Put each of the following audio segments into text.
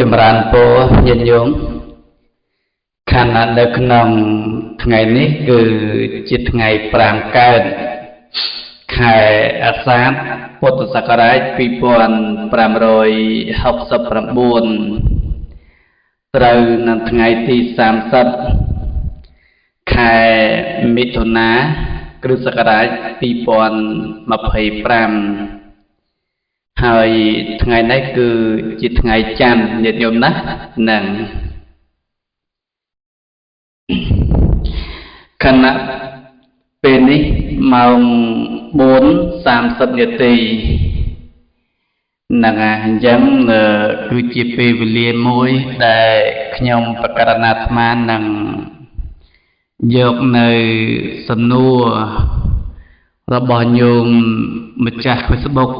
ចម្រើនពរញាតិញោមខណៈនៅក្នុងថ្ងៃនេះគឺជាថ្ងៃ5កើតខែអាសាឍពុទ្ធសករាជ2569ត្រូវនៅថ្ងៃទី30ខែមិថុនាគ្រិស្តសករាជ2025ហើយថ្ងៃនេះគឺជាថ្ងៃច័ន្ទញាតិញោមណាហ្នឹងខណៈពេលនេះម៉ោង4:30នាទីហ្នឹងហើយអញ្ចឹងគឺជាពេលវេលាមួយដែលខ្ញុំបករណាអាត្មានឹងយកនៅសំណួររបស់ញោមម្ចាស់ Facebook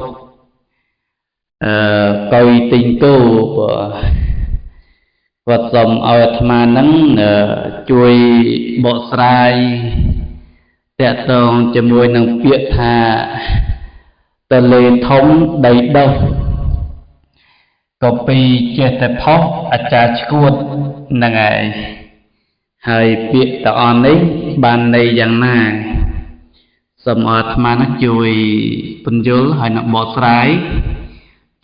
កុយទិញគោគាត់សូមឲ្យអាត្មានឹងជួយបកស្រាយតាក់ទងជាមួយនឹងពាក្យថាទលេធំដីដុះក៏ពីចេះតែផុសអាចារ្យឈួតហ្នឹងហើយហើយពាក្យតអននេះបានន័យយ៉ាងណាសូមឲ្យអាត្មានឹងជួយពន្យល់ហើយនឹងបកស្រាយ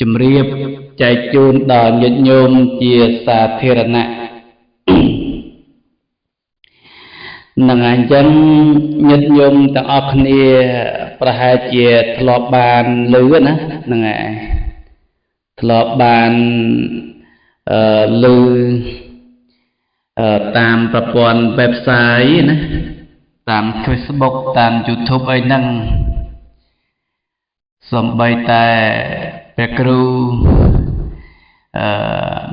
ជំរាបចែកជូនដល់ញាតិញោមជាសាធារណៈនឹងអញ្ចឹងញាតិញោមទាំងអស់គ្នាប្រហែលជាធ្លាប់បានឮណាហ្នឹងហើយធ្លាប់បានឮតាមប្រព័ន្ធ website ណាតាម Facebook តាម YouTube អីហ្នឹងសំបីតែព្រះគ្រូ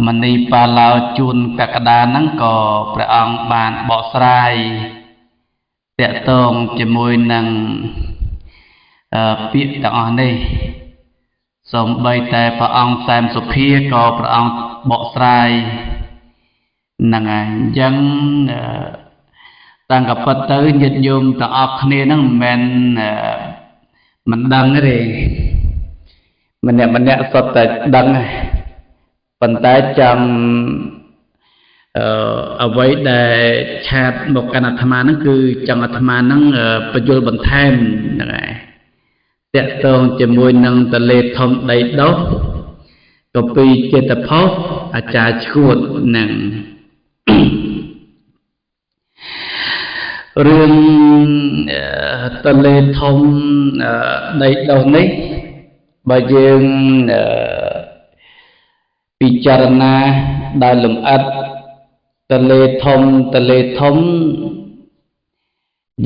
មនីបាឡោជួនកកដាហ្នឹងក៏ព្រះអង្គបានបកស្រាយតាក់ទងជាមួយនឹងពាក្យទាំងអស់នេះសំបីតែព្រះអង្គសែមសុភាក៏ព្រះអង្គបកស្រាយហ្នឹងហើយអញ្ចឹងតាំងក៏ពិតទៅញាតិញោមទាំងអស់គ្នាហ្នឹងមិនមែនមិនដឹងទេម្នាក់ម្នាក់សុទ្ធតែដឹងប៉ុន្តែចង់អ្វីដែលឆាតមកកាន់អាត្មាហ្នឹងគឺចង់អាត្មាហ្នឹងបញ្យល់បន្ថែមហ្នឹងហើយតាក់ទងជាមួយនឹងទលេធំដីដុះក៏ពីចេតផុសអាចារ្យឈួតហ្នឹងរឿងទលេធំដីដុះនេះបើយើងពិចារណាដោយលម្អិតទលេធំទលេធំ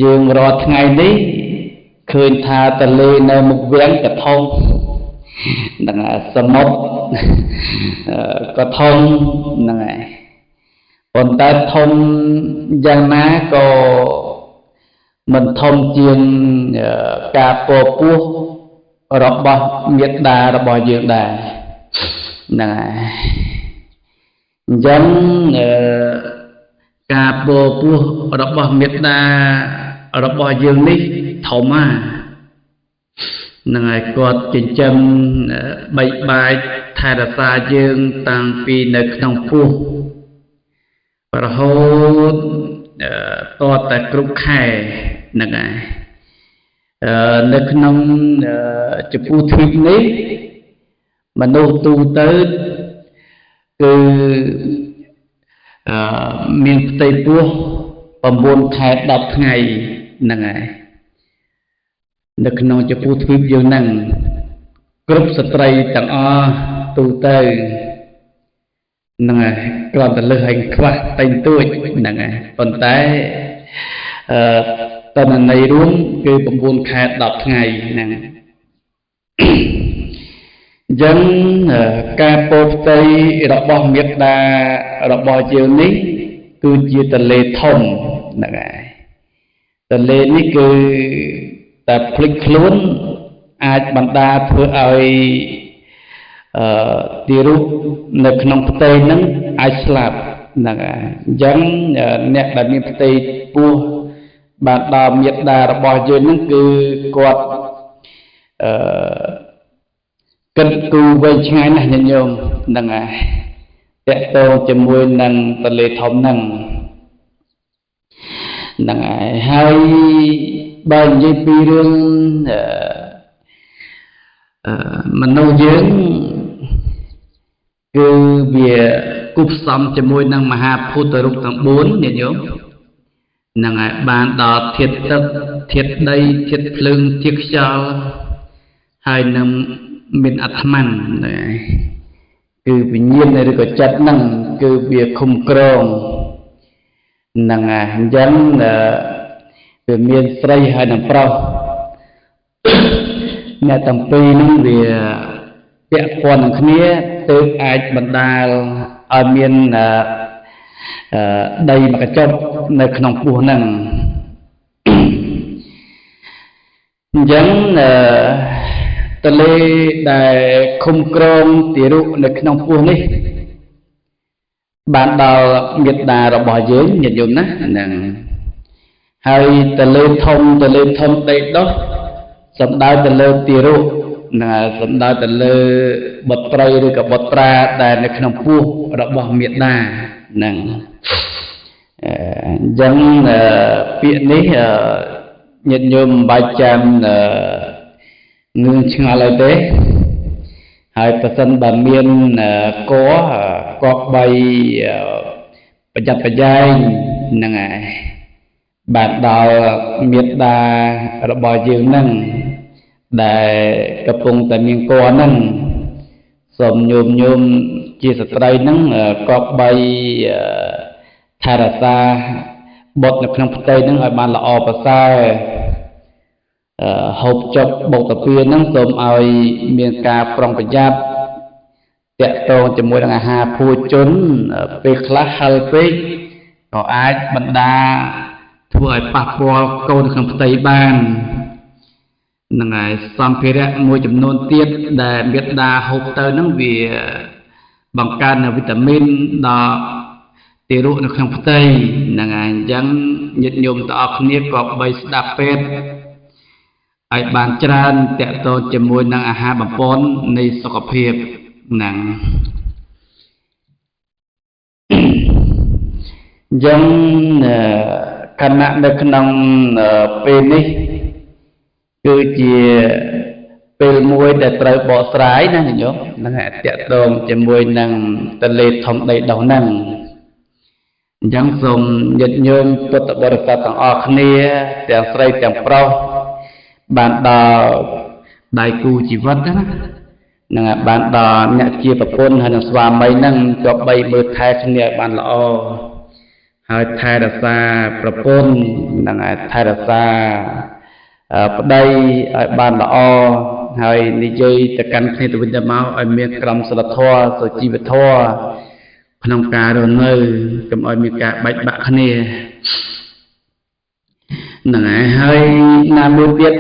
យើងរាល់ថ្ងៃនេះឃើញថាទលេនៅមុខវាំងក៏ធំហ្នឹងសមុទ្រក៏ធំហ្នឹងហើយប៉ុន្តែធំយ៉ាងណាក៏មិនធំជាងការពពោះរបស់មេត្តារបស់យើងដែរហ្នឹងហើយអញ្ចឹងការពពោះរបស់មេត្តារបស់យើងនេះធំណាហ្នឹងហើយគាត់ចិញ្ចឹមបីបាច់ថែរក្សាយើងតាំងពីនៅក្នុងពោះរហូតតតែគ្រប់ខែហ្នឹងហើយនៅក្នុងចំពោះទ្វីបនេះមនុស្សទូទៅគឺមានផ្ទៃពោះ9ខែ10ថ្ងៃហ្នឹងហើយនៅក្នុងចំពោះទ្វីបយើងហ្នឹងគ្រប់ស្ត្រីទាំងអស់ទូទៅហ្នឹងហើយគ្រាន់តែលើសឲ្យខ្វះតែងទួចហ្នឹងហើយប៉ុន្តែតនន័យរួមគឺ9ខែ10ថ្ងៃហ្នឹងអញ្ចឹងការពោផ្ទៃរបស់មេត្តារបស់យើងនេះគឺជាទលេធំហ្នឹងហើយទលេនេះគឺតែភ្លេចខ្លួនអាចបណ្ដាធ្វើឲ្យទារកនៅក្នុងផ្ទៃហ្នឹងអាចស្លាប់ហ្នឹងហើយអញ្ចឹងអ្នកដែលមានផ្ទៃពោះបានដល់មេត្តារបស់យើងហ្នឹងគឺគាត់គិតគូរវែងឆ្ងាយណាស់ញាតិញោមហ្នឹងហើយ តកតងជាមួយនឹងទន្លេធំហ្នឹងហ្នឹងហើយហើយបើនិយាយពីរឿងមនុស្សយើងគឺវាគូផ្សំជាមួយនឹងមហាភូតរូបទាំង4ញាតិញោមហ្នឹងហើយបានដល់ធាតុទឹកធាតុដីធាតុភ្លើងធាតុខ្យល់ហើយនឹងមានអាត្មានហ្នឹងហើយគឺវិញ្ញាណឬក៏ចិត្តហ្នឹងគឺវាឃុំក្រងហ្នឹងហើយអញ្ចឹងវាមានស្រីហើយនឹងប្រុសអ្នកទាំងពីរហ្នឹងវាពាក់ព័ន្ធនឹងគ្នាទើបអាចបណ្ដាលឲ្យមានដីមកកញ្ចប់នៅក្នុងពោះហ្នឹងអញ្ចឹងទន្លេដែលឃុំក្រងទារកនៅក្នុងពោះនេះបានដល់មេត្តារបស់យើងញាតិញោមណាហ្នឹងហើយទន្លេធំទន្លេធំដីដុះសំដៅទៅលើទារកណាសំដៅទៅលើបុត្រីឬក៏បុត្រាដែលនៅក្នុងពោះរបស់មេដាហ្នឹងអញ្ចឹងពាក្យនេះញាតិញោមមិនបាច់ចាំងឿងឆ្ងល់អីទេហើយប្រសិនបើមានកកបីប្រយ័ត្នប្រយែងហ្នឹងហើយបានដល់មេដារបស់យើងហ្នឹងដែលកំពុងតែមានកហ្នឹងសូមញោមញោមជាស្ត្រីហ្នឹងក៏បីថែរក្សាបុត្រនៅក្នុងផ្ទៃហ្នឹងឲ្យបានល្អប្រសើរហូបចុកបុកតាពៀហ្នឹងសូមឲ្យមានការប្រុងប្រយ័ត្នតាក់ទងជាមួយនឹងអាហារភោជនពេលខ្លះហិលពេកក៏អាចបណ្ដាធ្វើឲ្យប៉ះពាល់កូនក្នុងផ្ទៃបានហ្នឹងហើយសម្ភារៈមួយចំនួនទៀតដែលមេដាហូបទៅហ្នឹងវាបង្កើននូវវីតាមីនដល់ទារកនៅក្នុងផ្ទៃហ្នឹងហើយអញ្ចឹងញាតិញោមទាំងអស់គ្នាក៏បីស្ដាប់ពេទ្យឲ្យបានច្រើនតាក់ទងជាមួយនឹងអាហារបំពន់នៃសុខភាពហ្នឹងអញ្ចឹងខណៈនៅក្នុងពេលនេះគឺជាពេលមួយដែលត្រូវបកស្រាយណាញោមហ្នឹងហើយតាក់ទងជាមួយនឹងទន្លេធំដីដុះហ្នឹងអញ្ចឹងសូមញាតិញោមពុទ្ធបរិស័ទទាំងអស់គ្នាទាំងស្រីទាំងប្រុសបានដល់ដៃគូជីវិតណាហ្នឹងហើយបានដល់អ្នកជាប្រពន្ធហើយនឹងស្វាមីហ្នឹងក៏បីមើលថែគ្នាឲ្យបានល្អហើយថែរក្សាប្រពន្ធហ្នឹងហើយថែរក្សាប្តីឲ្យបានល្អហើយនិយាយទៅកាន់គ្នាទៅវិញទៅមកឲ្យមានក្រមសីលធម៌សុជីវធម៌ក្នុងការរស់នៅកុំឲ្យមានការបែកបាក់គ្នាហ្នឹងហើយហើយណាមួយទៀត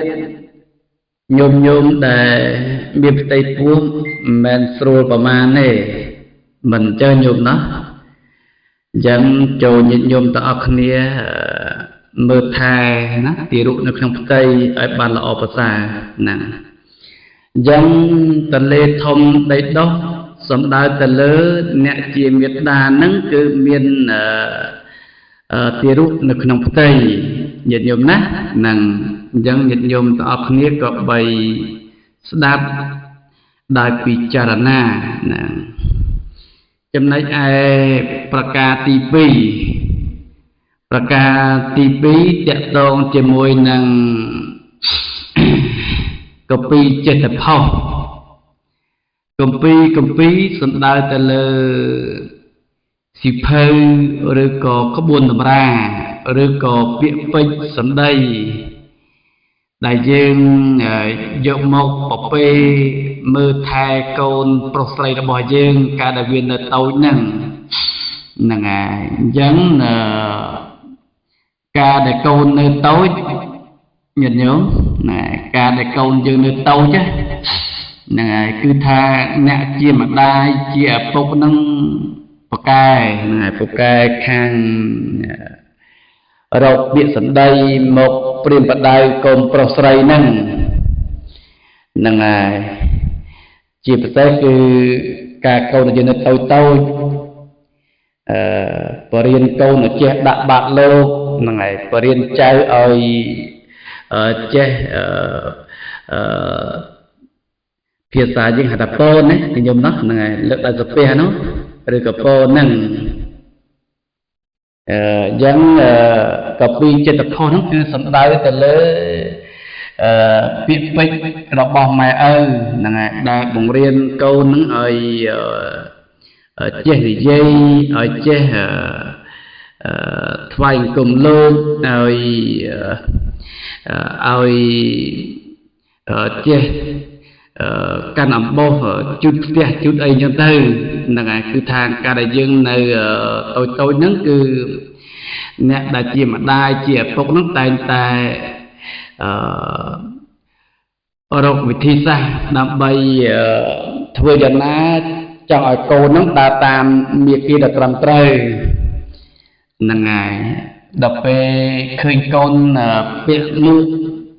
ញោមញោមដែលមានផ្ទៃពោះមិនមែនស្រួលប្រមាណទេមិនអញ្ចឹងញោមណាអញ្ចឹងចូលញាតិញោមទាំងអស់គ្នាមើលថែណាទារកនៅក្នុងផ្ទៃឲ្យបានល្អប្រសើរហ្នឹងអញ្ចឹងទន្លេធំដីដុះសំដៅទៅលើអ្នកជាមេដាហ្នឹងគឺមានទារកនៅក្នុងផ្ទៃញាតិញោមណាហ្នឹងអញ្ចឹងញាតិញោមទាំងអស់គ្នាក៏បីស្ដាប់ដោយពិចារណាហ្នឹងចំណែកឯប្រការទី2ប្រការទី2តាក់ទងជាមួយនឹងកពីចិត្តផុសកំពីសំដៅទៅលើសិភៅឬក៏ក្បួនតម្រាឬក៏ពាក្យពេចន៍សម្ដីដែលយើងយកមកប្រពេមើលថែកូនប្រុសស្រីរបស់យើងកាលដែលវានៅតូចហ្នឹងហ្នឹងហើយអញ្ចឹងការដែលកូននៅតូចញាតិញោមណាការដែលកូនយើងនៅតូចហ្នឹងហើយគឺថាអ្នកជាម្ដាយជាឪពុកហ្នឹង ពកែហ្នឹងហើយពកែខាងរកពាក្យសម្ដីមកព្រាមបដៅកូនប្រុសស្រីហ្នឹងហ្នឹងហើយជាពិសេសគឺការកូនយើងនៅតូចតូច អឺបរៀនកូនឲ្យចេះដាក់បាតលោកហ្នឹងហើយបរៀនចៅឲ្យចេះអឺភាសាយើងហៅថាពោណាខ្ញុំណោះហ្នឹងហើយលើកដល់សាពះនោះឬក៏ពោហ្នឹងអឺយ៉ាងកពីចិត្តផុសហ្នឹងគឺសំដៅទៅលើអឺពាក្យពេចន៍របស់ម៉ែឪហ្នឹងហើយដែលបង្រៀនកូនហ្នឹងឲ្យចេះនិយាយឲ្យចេះថ្វាយបង្គំលោកឲ្យចេះកាន់អំបោសជូតផ្ទះជូតអីចឹងទៅហ្នឹងហើយគឺថាការដែលយើងនៅតូចតូចហ្នឹងគឺអ្នកដែលជាម្ដាយជាឪពុកហ្នឹងតែងតែអឺរកវិធីសាស្ត្រដើម្បីធ្វើយ៉ាងណាចង់ឲ្យកូនហ្នឹងដើរតាមមាគ៌ាដ៏ត្រឹមត្រូវហ្នឹងហើយដល់ពេលឃើញកូនពាក់មួក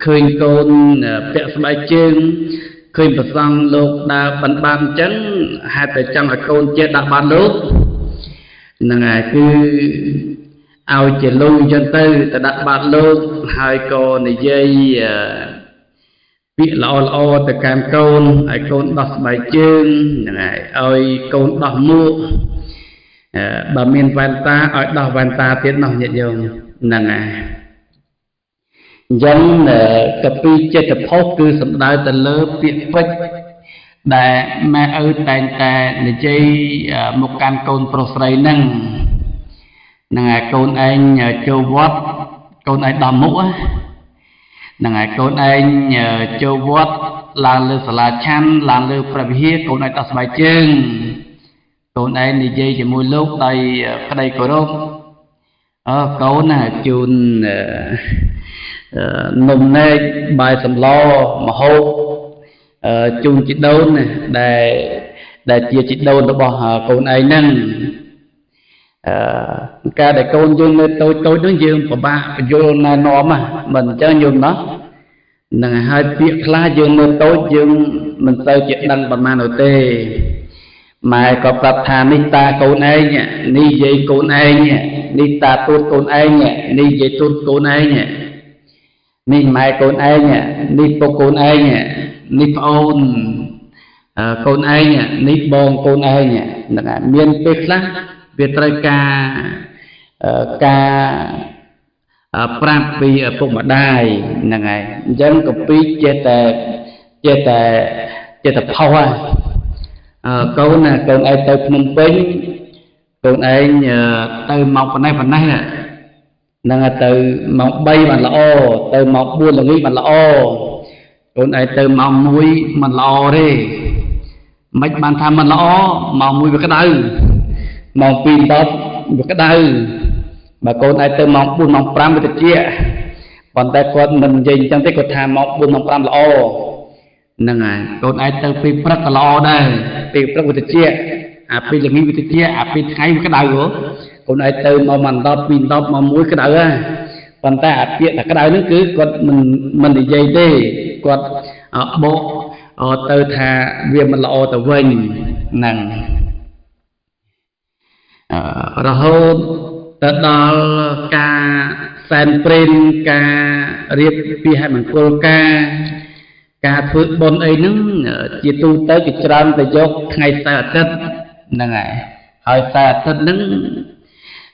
ឃើញកូនពាក់ស្បែកជើងឃើញប្រសង់លោកដើរបានបានអញ្ចឹងហេតុតែចង់ឲ្យកូនចេះដាក់បានលោកហ្នឹងហើយគឺឲ្យជាលុយអញ្ចឹងទៅទៅដាក់បាតលោកហើយក៏និយាយពាក្យល្អល្អទៅកាន់កូនឲ្យកូនដោះស្បែកជើងហ្នឹងហើយឲ្យកូនដោះមួកបើមានវ៉ែនតាឲ្យដោះវ៉ែនតាទៀតនោះញាតិញោមហ្នឹងហើយអញ្ចឹងកពីចិត្តផុសគឺសំដៅទៅលើពាក្យពេចន៍ដែលម៉ែឪតែងតែនិយាយមកកាន់កូនប្រុសស្រីហ្នឹងហ្នឹងហើយកូនឯងចូលវត្តកូនឯងដោះមុខហ្នឹងហើយកូនឯងចូលវត្តឡើងលើសាលាឆាន់ឡើងលើព្រះវិហារកូនឯងដោះស្បែកជើងកូនឯងនិយាយជាមួយលោកដោយក្តីគោរពអើកូនណាជូននំនែកបាយសម្លម្ហូបជូនជីដូនណាដែលជាជីដូនរបស់កូនឯងហ្នឹងអឺការដែលកូនយើងនៅតូចតូចហ្នឹងយើងពិបាកបញ្យល់ណែនាំណាមិនអញ្ចឹងយល់ណោះហ្នឹងហើយពាក្យខ្លះយើងនៅតូចយើងមិនសូវជាដឹងប៉ុន្មាននោះទេម៉ែក៏ប្រាប់ថានេះតាកូនឯងនេះយាយកូនឯងនេះតាទូតកូនឯងនេះយាយទូតកូនឯងនេះម៉ែកូនឯងនេះពុកកូនឯងនេះប្អូនកូនឯងនេះបងកូនឯងហ្នឹងហើយមានពេលខ្លះវាត្រូវការការប្រាប់ពីឪពុកម្ដាយហ្នឹងហើយអញ្ចឹងកពីចេះតែចេះតែចេះតែផុសកូនណាកូនឯងទៅភ្នំពេញកូនឯងទៅមកប៉ុណ្ណេះប៉ុណ្ណេះហ្នឹងទៅម៉ោង3បានល្អទៅម៉ោង4ល្ងាចបានល្អកូនឯងទៅម៉ោង1មិនល្អទេមិនបានថាមិនល្អម៉ោង1វាក្តៅម៉ោង2 10វាក្តៅបើកូនឯងទៅម៉ោង4ម៉ោង5វាត្រជាក់ប៉ុន្តែគាត់មិននិយាយអញ្ចឹងទេគាត់ថាម៉ោង4ម៉ោង5ល្អហ្នឹងហើយកូនឯងទៅពេលព្រឹកក៏ល្អដែរពេលព្រឹកវាត្រជាក់អាពេលល្ងាចវាត្រជាក់អាពេលថ្ងៃវាក្តៅហ៎កូនឯងទៅម៉ោង10 2 10ម៉ោង1ក្តៅហ៎ប៉ុន្តែអាពាក្យថាក្តៅហ្នឹងគឺគាត់មិននិយាយទេគាត់បកទៅថាវាមិនល្អទៅវិញហ្នឹងរហូតទៅដល់ការសែនព្រេនការរៀបពីហមង្គលការធ្វើបុណ្យអីហ្នឹងជាទូទៅគេច្រើនទៅយកថ្ងៃសៅរ៍អាទិត្យហ្នឹងហើយហើយសៅរ៍អាទិត្យហ្នឹង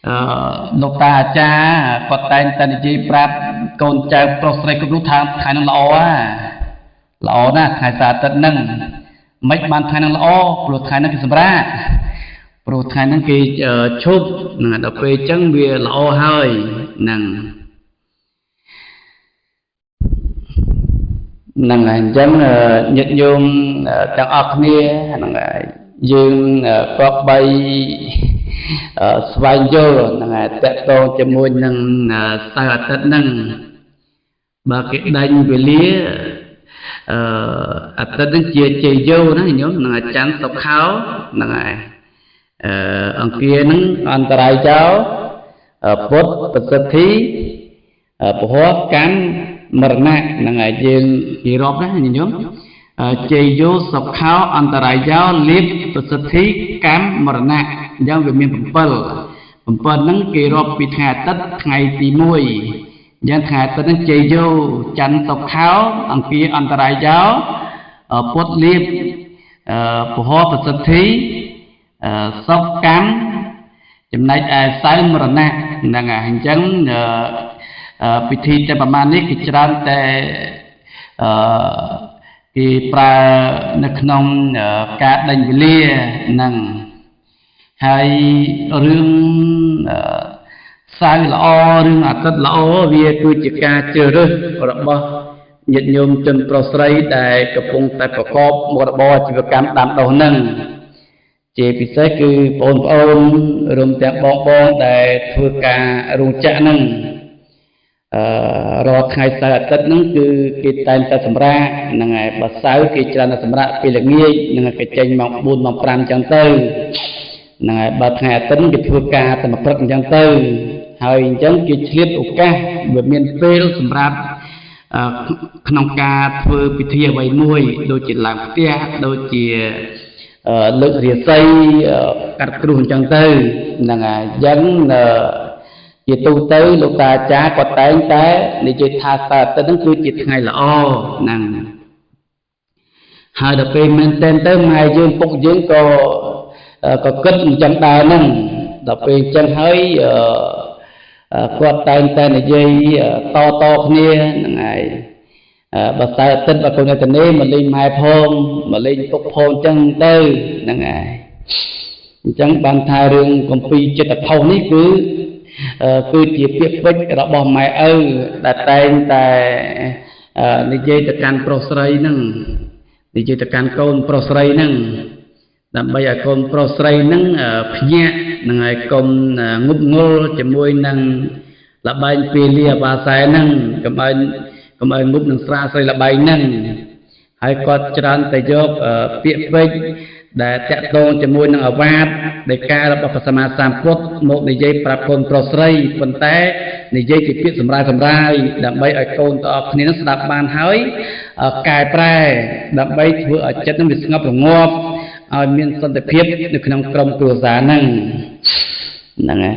អឺលោកតាអាចារ្យគាត់តែងតែនិយាយប្រាប់កូនចៅប្រុសស្រីគ្រប់នោះថាថ្ងៃហ្នឹងល្អហ่าល្អណាស់ថ្ងៃសៅរ៍អាទិត្យហ្នឹងមិនបានថ្ងៃហ្នឹងល្អព្រោះថ្ងៃហ្នឹងគេសម្រាកព្រោះថ្ងៃហ្នឹងគេឈប់ហ្នឹងដល់ពេលអញ្ចឹងវាល្អហើយហ្នឹងហ្នឹងហើយអញ្ចឹងញាតិញោមទាំងអស់គ្នាហ្នឹងហើយយើងគប្បីស្វែងយល់ហ្នឹងហើយតកតងជាមួយនឹងសៅរ៍អាទិត្យហ្នឹងបើគេដេញវេលាអឺអាទិត្យហ្នឹងជាជ័យយោណាញោមហ្នឹងអាច័ន្ទសុខោហ្នឹងហើយអឺអង្គារហ្នឹងអន្តរាយចោលពុទ្ធប្រសិទ្ធិពហកម្មមរណៈហ្នឹងហើយយើងនិយាយរាប់ណាញោម ជ័យយោសុខោអន្តរាយោលៀបប្រសិទ្ធិកម្មមរណៈអញ្ចឹងវាមាន7 7ហ្នឹងគេរាប់ពីថ្ងៃអាទិត្យថ្ងៃទី1អញ្ចឹងថ្ងៃអាទិត្យហ្នឹងជ័យយោច័ន្ទសុខោអង្គារអន្តរាយោពុទ្ធលៀបពហោប្រសិទ្ធិសុខកម្មចំណែកឯសៅមរណៈហ្នឹងហើយអញ្ចឹងពិធីតែប្រមាណនេះគឺច្រើនតែគេប្រើនៅក្នុងការដេញវេលាហ្នឹងហើយរឿងសៅរ៍ល្អរឿងអាទិត្យល្អវាគឺជាការជ្រើសរើសរបស់ញាតិញោមជនប្រុសស្រីដែលកំពុងតែប្រកបមុខរបរអាជីវកម្មដាំដុះហ្នឹងជាពិសេសគឺបងប្អូនរួមទាំងបងបងដែលធ្វើការរោងចក្រហ្នឹងរាល់ថ្ងៃសៅរ៍អាទិត្យហ្នឹងគឺគេតែងតែសម្រាកហ្នឹងហើយបើសៅរ៍គេច្រើនតែសម្រាកពេលល្ងាចហ្នឹងគេចេញម៉ោង4ម៉ោង5អញ្ចឹងទៅហ្នឹងហើយបើថ្ងៃអាទិត្យគេធ្វើការតែមួយព្រឹកអញ្ចឹងទៅហើយអញ្ចឹងគេឆ្លៀតឱកាសវាមានពេលសម្រាប់ក្នុងការធ្វើពិធីអ្វីមួយដូចជាឡើងផ្ទះដូចជាលើករាសីកាត់គ្រោះអញ្ចឹងទៅហ្នឹងហើយអញ្ចឹងជាទូទៅលោកតាអាចារ្យក៏តែងតែនិយាយថាសៅរ៍អាទិត្យហ្នឹងគឺជាថ្ងៃល្អហ្នឹងហើយដល់ពេលមែនទែនទៅម៉ែយើងពុកយើងក៏គិតអញ្ចឹងដែរហ្នឹងដល់ពេលអញ្ចឹងហើយគាត់តែងតែនិយាយតតគ្នាហ្នឹងហើយបើសៅរ៍អាទិត្យបើកូនតែនេះមកលេងម៉ែផងមកលេងពុកផងអញ្ចឹងទៅហ្នឹងហើយអញ្ចឹងបានថារឿងគម្ពីរចិត្តផុសនេះគឺជាពាក្យពេចន៍របស់ម៉ែឪដែលតែងតែនិយាយទៅកាន់ប្រុសស្រីហ្នឹងនិយាយទៅកាន់កូនប្រុសស្រីហ្នឹងដើម្បីឲ្យកូនប្រុសស្រីហ្នឹងភ្ញាក់នឹងឲ្យកុំងប់ងល់ជាមួយនឹងលបែងពេលលាបាសែហ្នឹងកុំឲ្យងប់នឹងស្រាស្រីលបែងហ្នឹងហើយគាត់ច្រើនតែយកពាក្យពេចន៍ដែលតាក់ទងជាមួយនឹងអាវាតដីការបស់ព្រះសម្មាសម្ពុទ្ធមកនិយាយប្រាប់កូនប្រុសស្រីប៉ុន្តែនិយាយជាពាក្យសម្រាយដើម្បីឲ្យកូនទាំងអស់គ្នានឹងស្ដាប់បានហើយកែប្រែដើម្បីធ្វើឲ្យចិត្តនឹងវាស្ងប់រងាប់ឲ្យមានសន្តិភាពនៅក្នុងក្រុមគ្រួសារហ្នឹងហ្នឹងហើយ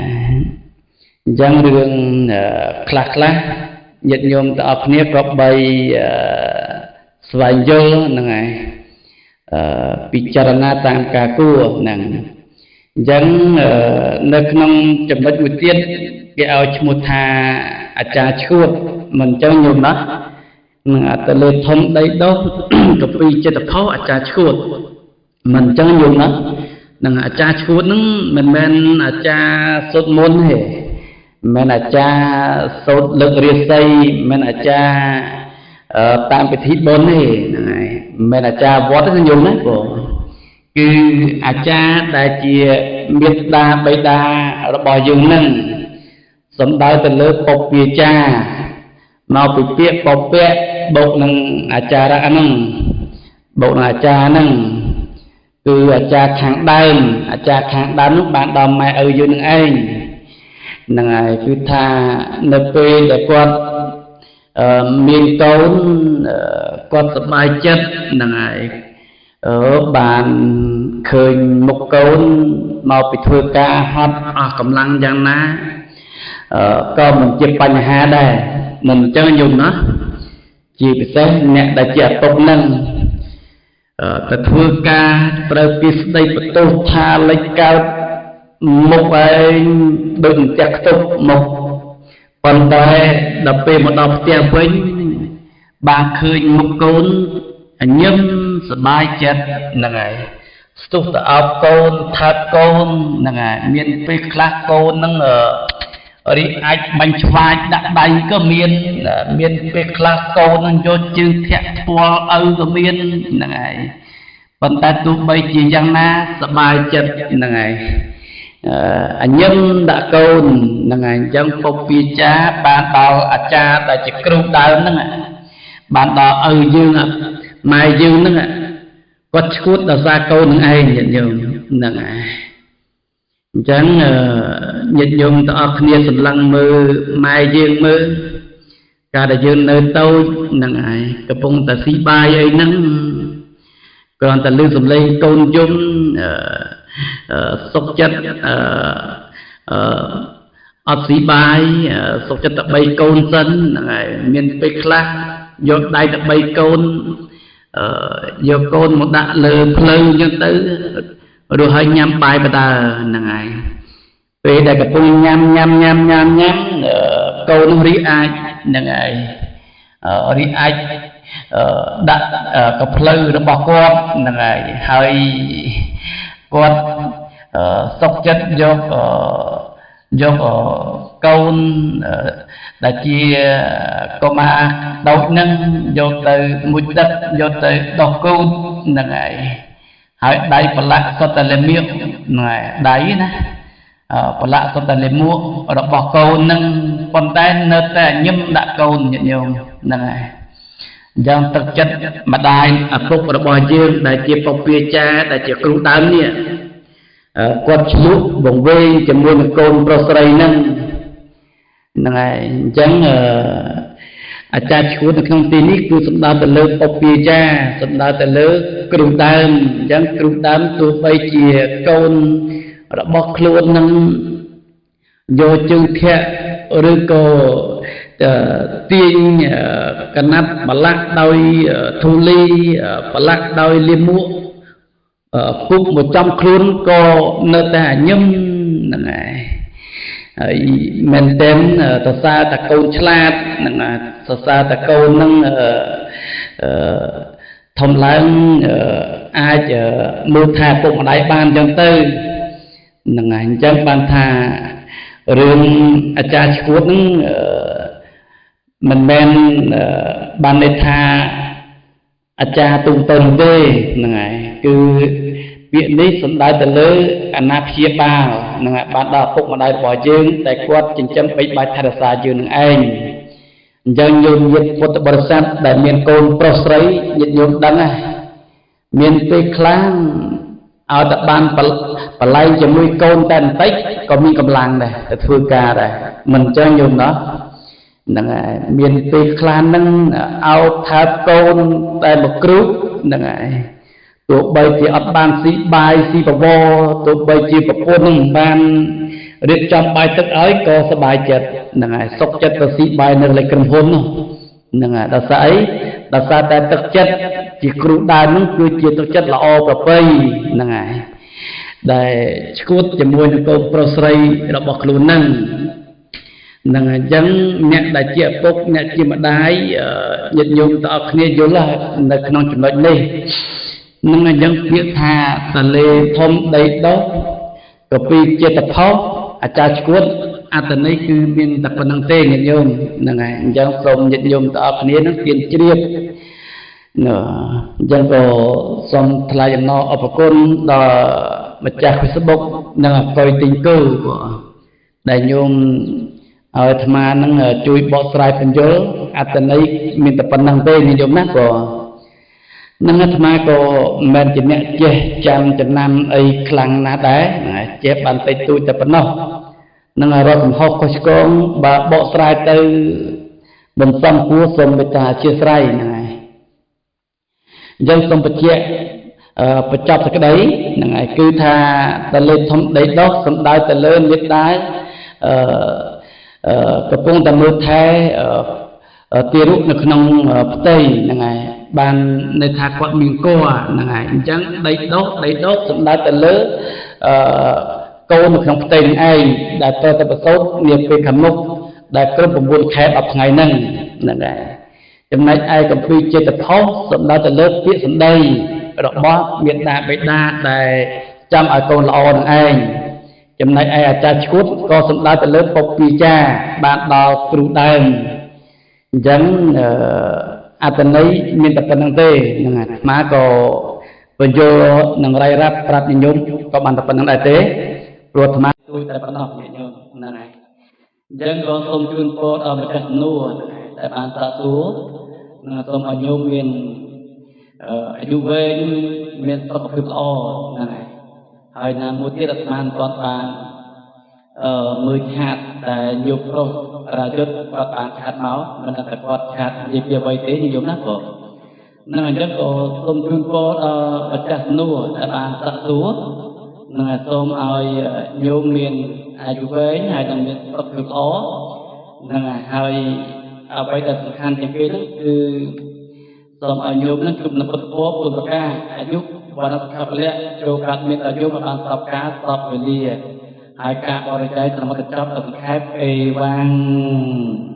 អញ្ចឹងរឿងខ្លះខ្លះញាតិញោមទាំងអស់គ្នាក៏បីស្វែងយល់ហ្នឹងហើយពិចារណាតាមការគួរហ្នឹងអញ្ចឹងនៅក្នុងចំណុចមួយទៀតគេឲ្យឈ្មោះថាអាចារ្យឈួតមិនអញ្ចឹងញោមណានឹងអត្តលេធំដីដុះកពីចិត្តផុសអាចារ្យឈួតមិនអញ្ចឹងញោមណានឹងអាចារ្យឈួតហ្នឹងមិនមែនអាចារ្យសូត្រមន្តទេមិនមែនអាចារ្យសូត្រលើករាសីមិនមែនអាចារ្យតាមពិធីបុណ្យទេហ្នឹងហើយមិនមែនអាចារ្យវត្តទេញោមណាបងគឺអាចារ្យដែលជាមេត្តាបិតារបស់យើងហ្នឹងសំដៅទៅលើពពាចារមកពីពាក្យពពៈបូកនឹងអាចារៈហ្នឹងបូកនឹងអាចារ្យហ្នឹងគឺអាចារ្យខាងដើមអាចារ្យខាងដើមនោះបានដល់ម៉ែឪយើងនឹងឯងហ្នឹងហើយគឺថានៅពេលដែលគាត់មានកូនគាត់សប្បាយចិត្តហ្នឹងហើយបានឃើញមុខកូនមកពីធ្វើការហត់អស់កម្លាំងយ៉ាងណាក៏មិនជាបញ្ហាដែរមិនអញ្ចឹងញោមណាជាពិសេសអ្នកដែលជាឪពុកហ្នឹងទៅធ្វើការត្រូវពីស្ដីបន្ទោសថាលិចកើតមុខឯងដូចផ្ទះខ្ទប់មុខប៉ុន្តែដល់ពេលមកដល់ផ្ទះវិញបានឃើញមុខកូនញឹមសប្បាយចិត្តហ្នឹងហើយស្ទុះទៅអោបកូនថើបកូនហ្នឹងហើយមានពេលខ្លះកូនហ្នឹងរីអាចបាញ់ឆ្វាយដាក់ដៃក៏មានមានពេលខ្លះកូននឹងយកជើងធាក់ថ្ពាល់ឪក៏មានហ្នឹងហើយប៉ុន្តែទោះបីជាយ៉ាងណាសប្បាយចិត្តហ្នឹងហើយអញឹមដាក់កូនហ្នឹងហើយអញ្ចឹងពុព្វាចាបានដល់អាចារ្យដែលជាគ្រូដើមហ្នឹងបានដល់ឪយើងម៉ែយើងហ្នឹងគាត់ឈួតដល់សារកូននឹងឯងញាតិញោមហ្នឹងហើយអញ្ចឹងញាតិញោមទាំងអស់គ្នាសម្លឹងមើលម៉ែយើងមើលកាលដែលយើងនៅតូចហ្នឹងហើយកំពុងតែស៊ីបាយអីហ្នឹង គ្រាន់តែឮសំឡេងកូនយំសុខចិត្តអត់ស៊ីបាយសុខចិត្តតែ3កូនសិនហ្នឹងហើយមានពេលខ្លះយកដៃតែ3កូនយកកូនមកដាក់លើផ្លូវអញ្ចឹងទៅរស់ឲ្យញ៉ាំបាយបដើហ្នឹងហើយពេលដែលកំពុងញ៉ាំញ៉ាំញ៉ាំញ៉ាំញ៉ាំកូននោះរីអាចហ្នឹងហើយរីអាចដាក់កផ្លូវរបស់គាត់ហ្នឹងហើយហើយគាត់សុខចិត្តយកយកកូនដែលជាកុមារដូចនឹងយកទៅមុជទឹកយកទៅដោះគូតហ្នឹងហើយហើយដៃប្រឡាក់សុទ្ធតែលាមកហ្នឹងហើយដៃណាប្រឡាក់សុទ្ធតែលាមករបស់កូននឹងប៉ុន្តែនៅតែញឹមដាក់កូនញាតិញោមហ្នឹងហើយអញ្ចឹងទឹកចិត្តម្ដាយឪពុករបស់យើងដែលជាពពាចារដែលជាគ្រូដើមនេះគាត់ឆ្លុះបង្វែងជាមួយនឹងកូនប្រុសស្រីហ្នឹងហ្នឹងហើយអញ្ចឹងអាចារ្យឈួតនៅក្នុងទីនេះគឺសំដៅទៅលើពពាចារសំដៅទៅលើគ្រូដើមអញ្ចឹងគ្រូដើមទោះបីជាកូនរបស់ខ្លួននឹងយកជើងធាក់ឬក៏ទាញកណាត់ប្រឡាក់ដោយធូលីប្រឡាក់ដោយលាមកគប់មកចំខ្លួនក៏នៅតែញឹមហ្នឹងហើយហើយមែនទែនសរសើរតែកូនឆ្លាតហ្នឹងសរសើរតែកូនហ្នឹងធំឡើងអាចមើលថែឪពុកម្ដាយបានអញ្ចឹងទៅហ្នឹងហើយអញ្ចឹងបានថារឿងអាចារ្យឈួតហ្នឹងមិនមែនបានន័យថាអាចារ្យទូទៅនោះទេហ្នឹងហើយគឺពាក្យនេះសំដៅទៅលើអាណាព្យាបាលហ្នឹងហើយបានដល់ឪពុកម្ដាយរបស់យើងតែគាត់ចិញ្ចឹមបីបាច់ថែរក្សាយើងនឹងឯងអញ្ចឹងញោមញាតិពុទ្ធបរិស័ទដែលមានកូនប្រុសស្រីញាតិញោមដឹងណាមានពេលខ្លះឲ្យតែបានបលែងជាមួយកូនតែបន្តិចក៏មានកម្លាំងដែរទៅធ្វើការដែរមិនអញ្ចឹងញោមណោះហ្នឹងហើយមានពេលខ្លះហ្នឹងអោបថើបកូនតែមួយគ្រូហ្នឹងហើយទោះបីជាអត់បានស៊ីបាយស៊ីបវរទោះបីជាប្រពន្ធនឹងមិនបានរៀបចំបាយទឹកឲ្យក៏សប្បាយចិត្តហ្នឹងហើយសុខចិត្តទៅស៊ីបាយនៅលើក្រុមហ៊ុននោះហ្នឹងហើយដោយសារអីដោយសារតែទឹកចិត្តជាគ្រូដើមហ្នឹងគឺជាទឹកចិត្តល្អប្រពៃហ្នឹងហើយដែលឈួតជាមួយនឹងកូនប្រុសស្រីរបស់ខ្លួនហ្នឹងហ្នឹងអញ្ចឹងអ្នកដែលជាឪពុកអ្នកជាម្ដាយញាតិញោមទាំងអស់គ្នាយល់នៅក្នុងចំណុចនេះនឹងអញ្ចឹងពាក្យថាទលេធំដីដុះក៏ពីចិត្តផុសអាចារ្យឈួតអត្តន័យគឺមានតែប៉ុណ្្នឹងទេញាតិញោមហ្នឹងហើយអញ្ចឹងសូមញាតិញោមទាំងអស់គ្នានឹងទៀនជ្រាបអញ្ចឹងក៏សូមថ្លែងអំណរអរគុណដល់ម្ចាស់ Facebook និងអកុយទីងគូដែលញោមឲ្យអាត្មានឹងជួយបកស្រាយបញ្យល់អត្តន័យមានតែប៉ុណ្្នឹងទេញាតិញោមណាក៏នឹងអាត្មាក៏មិនមែនជាអ្នកចេះចាំចំណាំអីខ្លាំងណាស់ដែរចេះបានតិចតួចតែប៉ុណ្ណោះនឹងរកកំហុសខុសឆ្គងបើបកស្រាយទៅមិនសមគួរសូមមេត្តាអធ្យាស្រ័យហ្នឹងហើយអញ្ចឹងសូមបញ្ជាក់បញ្ចប់សេចក្តីហ្នឹងហើយគឺថាតលេធំដីដុះសំដៅទៅលើមេត្តាកំពុងតែមើលថែទារកនៅក្នុងផ្ទៃហ្នឹងហើយបានន័យថាគាត់មានគរហ្នឹងហើយអញ្ចឹងដីដុះដីដុះសំដៅទៅលើកូននៅក្នុងផ្ទៃនឹងឯងដែលត្រូវតែប្រសូតនាពេលខាងមុខដែលគ្រប់9ខែ10ថ្ងៃហ្នឹងហ្នឹងហើយចំណែកឯកម្ពីចិត្តផុសសំដៅទៅលើពាក្យសម្ដីរបស់មេដាបេដាដែលចាំឲ្យកូនល្អនឹងឯងចំណែកឯអាចារ្យឈួតក៏សំដៅទៅលើពពាចារបានដល់គ្រូដើមអញ្ចឹងអត្តន័យមានតែប៉ុណ្្នឹងទេហ្នឹងអាត្មាក៏បញ្យល់នឹងរៃរាប់ប្រាប់ញោមក៏បានតែប៉ុណ្្នឹងដែរទេព្រោះអាត្មាជួយតែប៉ុណ្ណោះញាតិញោមហ្នឹងហើយអញ្ចឹងក៏សូមជូនពរដល់ម្ចាស់សំណួរដែលបានសាកសួរនិងសូមឲ្យញោមមានអាយុវែងមានសុខភាពល្អហ្នឹងហើយហើយណាមួយទៀតអាត្មាមិនទាន់បានមើលឆាតតែញោមប្រុសរាយុទ្ធគាត់បានឆាតមកមិនដឹងថាគាត់ឆាតនិយាយពីអ្វីទេញោមណាបង នឹងអញ្ចឹងក៏សូមជូនពរដល់ម្ចាស់សំណួរដែលបានសាកសួរ នឹងសូមឲ្យញោមមានអាយុវែង ហើយនឹងមានសុខភាពល្អ នឹងហើយអ្វីដែលសំខាន់ជាងគេហ្នឹង គឺសូមឲ្យញោមនឹងជួបនឹងពុទ្ធពរពុទ្ធកាអាយុវណ្ណសុខពលៈចូលកើតមានដល់ញោមបានសពការសពវេលា ហើយការបរិច័យត្រឹមតែចប់ដល់សង្ខេបអេវ៉ាំង។